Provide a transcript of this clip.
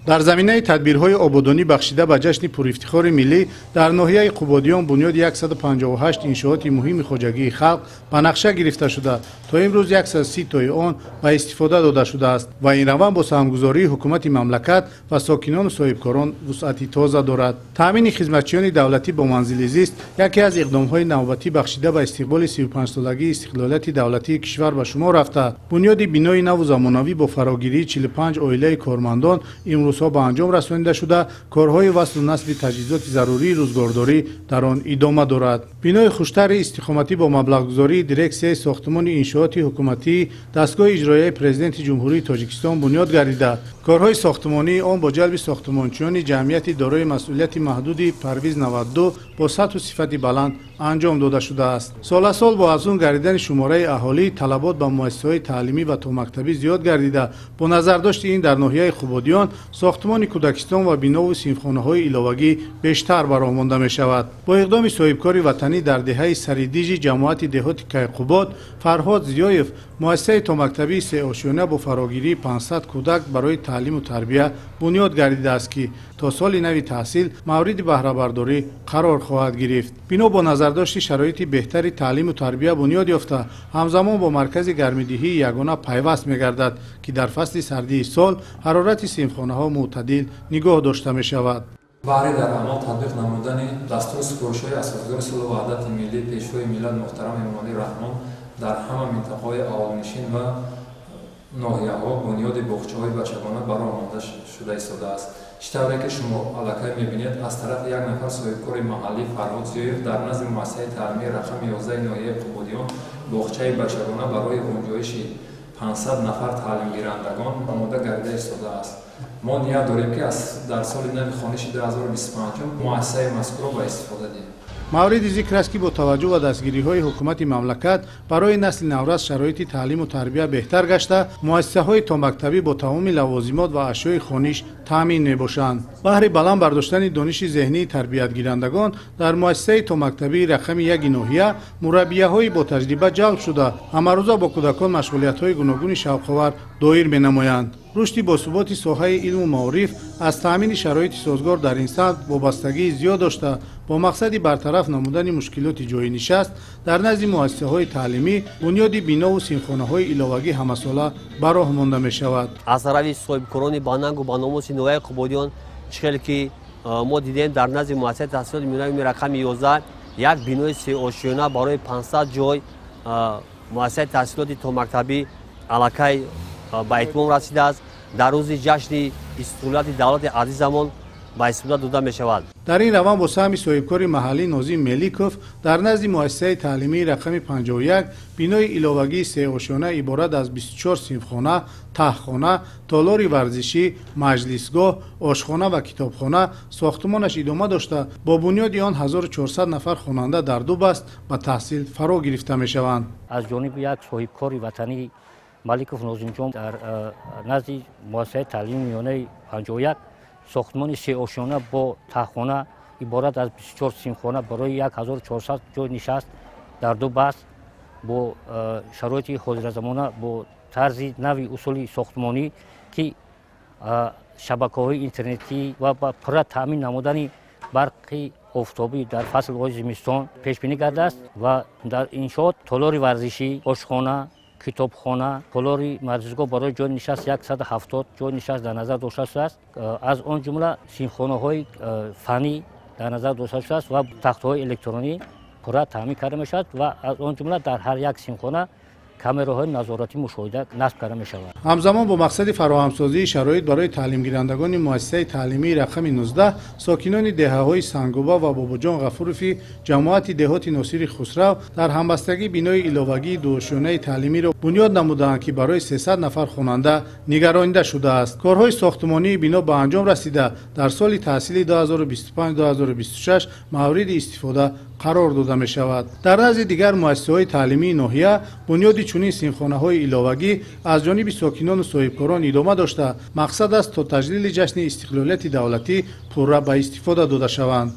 Дар заминаи тадбирҳои ободонӣ бахшида ба ҷашни пурифтихори миллӣ дар ноҳияи Қубодиён бунёди 158 иншооти муҳими хоҷагии халқ ба нақша гирифта шуда, то имрӯз 130 тои он ба истифода дода шудааст ва ин раванд бо саҳмгузории ҳукумати мамлакат ва сокинону соҳибкорон вусъати тоза дорад. Таъмини хизматчиёни давлатӣ бо манзили зист яке аз иқдомҳои навбатӣ бахшида ба истиқболи 35-солагии истиқлолияти давлатии кишвар ба шумор рафта, бунёди бинои наву замонавӣ бо фарогирии 45 оилаи кормандон имрӯзҳо ба анҷом расонида шуда, корҳои васлу насби таҷҳизоти зарурии рӯзгордорӣ дар он идома дорад. Бинои хуштари истиқоматӣ бо маблағгузории дирексияи сохтмони иншооти ҳукуматии дастгоҳи иҷроияи президенти Ҷумҳурии Тоҷикистон бунёд гардида, корҳои сохтмонии он бо ҷалби сохтмончиёни ҷамъияти дорои масъулияти маҳдуди Парвиз 92 бо сатҳу сифати баланд анҷом дода шудааст. Соласол бо афзун гардидани шумораи аҳолӣ талабот ба муассисаҳои таълимӣ ва томактабӣ зиёд гардида, бо назардошти ин дар ноҳияи Қубодиён сохтмони кӯдакистон ва бинову синфхонаҳои иловагӣ бештар ба роҳ монда мешавад. Бо иқдоми соҳибкори ватанӣ дар деҳаи Саридижи ҷамоати деҳоти Кайқубод Фарҳод Зиёев муассисаи томактабии сеошёна бо фарогирии 500 кӯдак барои таълиму тарбия бунёд гардидааст, ки то соли нави таҳсил мавриди баҳрабардорӣ қарор хоҳад гирифт. Бино бо назардошти шароити беҳтари таълиму тарбия бунёд ёфта, ҳамзамон бо маркази гармидиҳии ягона пайваст мегардад, ки дар фасли сардии сол ҳарорати синфхонаҳо мӯътадил нигоҳ дошта мешавад. Баҳри дар амал татбиқ намудани дастуру супоришҳои асосгузори сулҳу ваҳдати миллӣ, пешвои миллат муҳтарам Эмомалӣ Раҳмон дар ҳама минтақаҳои аҳолинишин ва ноҳияҳо бунёди боғчаҳои бачагона ба роҳ монда шуда истодааст. Чӣ тавре ки шумо аллакай мебинед, аз тарафи як нафар соҳибкори маҳаллӣ Фарҳод Зиёев дар назди муассисаи таълимии рақами 11 ноҳияи Қубодиён боғчаи бачагона барои ғунҷоиши 500 нафар таълимгирандагон омода гардида истодааст. Мо ният дорем, ки дар соли нави хониши 2025 муассисаи мазкурро ба истифода диҳем. Мавриди зикр аст, ки бо таваҷҷӯҳ ба дастгириҳои ҳукумати мамлакат барои насли наврас шароити таълиму тарбия беҳтар гашта, муассисаҳои томактабӣ бо тамоми лавозимот ва ашёи хониш таъмин мебошанд. Баҳри баланд бардоштани дониши зеҳнии тарбиятгирандагон дар муассисаи томактабии рақами 1 ноҳия мураббияҳои бо таҷриба ҷалб шуда, ҳамарӯза бо кӯдакон машғулиятҳои гуногуни шавқовар доир менамоянд. Рушди босуботи соҳаи илму маориф аз таъмини шароити созгор дар ин самт вобастагии зиёд дошта, бо мақсади бартараф намудани мушкилоти ҷойнишаст дар назди муассисаҳои таълимӣ бунёди бинову синфхонаҳои иловагӣ ҳамасола ба роҳ монда мешавад. Аз тарафи соҳибкорони банангу баномуси ноҳияи Қубодиён, чӣ хеле ки мо дидем, дар назди муассисаи таҳсилоти миёнаи рақами 11 як бинои сеошёна барои 500 ҷой муассисаи таҳсилоти томактабӣ аллакай ба итмом расидааст. Дар рӯзи ҷашни истиқлолияти давлати азизамон ба истифода дода мешавад. Дар ин раванд бо саҳми соҳибкори маҳаллӣ Нозим Меликов дар назди муассисаи таълимии рақами 51 бинои иловагии сеошёна иборат аз 24 синфхона, таҳхона, толори варзишӣ, маҷлисгоҳ, ошхона ва китобхона сохтмонаш идома дошта, бо бунёди он 1400 нафар хонанда дар ду баст ба таҳсил фаро гирифта мешаванд. Аз ҷониби як соҳибкори ватанӣ Маликов Нозимҷон дар назди муассисаи таълими миёнаи 51 сохтмони сеошёна бо таҳхона иборат аз 24 синфхона барои 1400 ҷой нишаст дар ду баст бо шароити ҳозиразамона бо тарзи нави усули сохтмонӣ, ки шабакаҳои интернетӣ ва ба пурра таъмин намудани барқи офтобӣ дар фаслҳои зимистон пешбинӣ гардааст ва дар иншоот толори варзишӣ, ошхона, китобхона, толори маҷлисгоҳ барои ҷойи нишаст 170 ҷойи нишаст дар назар дошта шудааст. Аз он ҷумла синфхонаҳои фаннӣ дар назар дошта шудааст ва тахтаҳои электронӣ пурра таъмин карда мешавад ва аз он ҷумла дар ҳар як синфхона камераҳои назоратӣ мушоҳида насб карда мешавад. Ҳамзамон бо мақсади фароҳамсозии шароит барои таълимгирандагони муассисаи таълимии рақами 19 сокинони деҳаҳои Сангуба ва Бобоҷон Ғафурови ҷамоати деҳоти Носири Хусрав дар ҳамбастагӣ бинои иловагии дуошёнаи таълимиро бунёд намудаанд, ки барои 300 нафар хонанда нигаронида шудааст. Корҳои сохтмонии бино ба анҷом расида, дар соли таҳсили 2025-2026 мавриди истифода қарор дода мешавад. Дар назди дигар муассисаҳои таълимии ноҳия бунёди чунин синфхонаҳои иловагӣ аз ҷониби сокинону соҳибкорон идома дошта, мақсад аст то таҷлили ҷашни истиқлолияти давлатӣ пурра ба истифода дода шаванд.